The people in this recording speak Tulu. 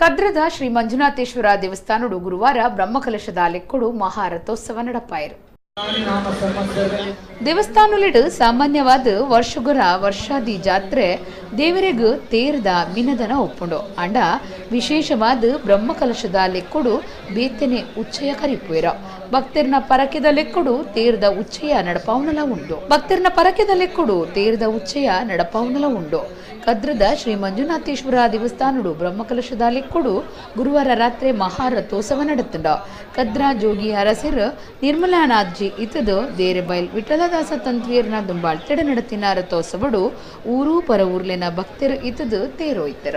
ಕದ್ರದ ಶ್ರೀ ಮಂಜುನಾಥೇಶ್ವರ ದೇವಸ್ಥಾನಡು ಗುರುವಾರ ಬ್ರಹ್ಮಕಲಶದ ಲೆಕ್ಕೊಡು ಮಹಾರಥೋತ್ಸವ ನಡಪಾಯರು. ದೇವಸ್ಥಾನಲಿಡು ಸಾಮಾನ್ಯವಾದ ವರ್ಷಗುರ ವರ್ಷಾದಿ ಜಾತ್ರೆ ದೇವರಿಗೂ ತೇರ್ದ ಮಿನದನ ಒಪ್ಪುಂಡು. ಅಂಡ ವಿಶೇಷವಾದ ಬ್ರಹ್ಮಕಲಶದ ಲೆಕ್ಕೊಡು ಬೇತನೆ ಉಚ್ಚಯ ಕರಿಪುವೆರ. ಭಕ್ತರ್ನ ಪರಕೆದ ಲೆಕ್ಕೊಡು ತೇರ್ದ ಉಚ್ಚಯ ನಡಪಾವನಲ ಉಂಡು. ಭಕ್ತರ್ನ ಪರಕೆದ ಲೆಕ್ಕೊಡು ತೇರ್ದ ಉಚ್ಚಯ ನಡಪಾವನಲ ಉಂಡು. ಕದ್ರದ ಶ್ರೀ ಮಂಜುನಾಥೇಶ್ವರ ದೇವಸ್ಥಾನಡು ಬ್ರಹ್ಮಕಲಶದ ಲೆಕ್ಕೊಡು ಗುರುವಾರ ರಾತ್ರಿ ಮಹಾರಥೋತ್ಸವ ನಡತುಂಡು. ಕದ್ರ ಜೋಗಿ ಅರಸರು ನಿರ್ಮಲಾನಾಥ್ಜಿ ಇತದು ದೇರೆಬೈಲ್ ವಿಠಲದಾಸ ತಂತ್ರಿಯರ್ನ ದುಂಬಾಳ್ತೆಡ ನಡತಿನ ರಥೋತ್ಸವಡು ಊರು ಪರ ಊರ್ಲೆನ ಭಕ್ತರು ಇತದು ತೇರೋಯ್ತರ.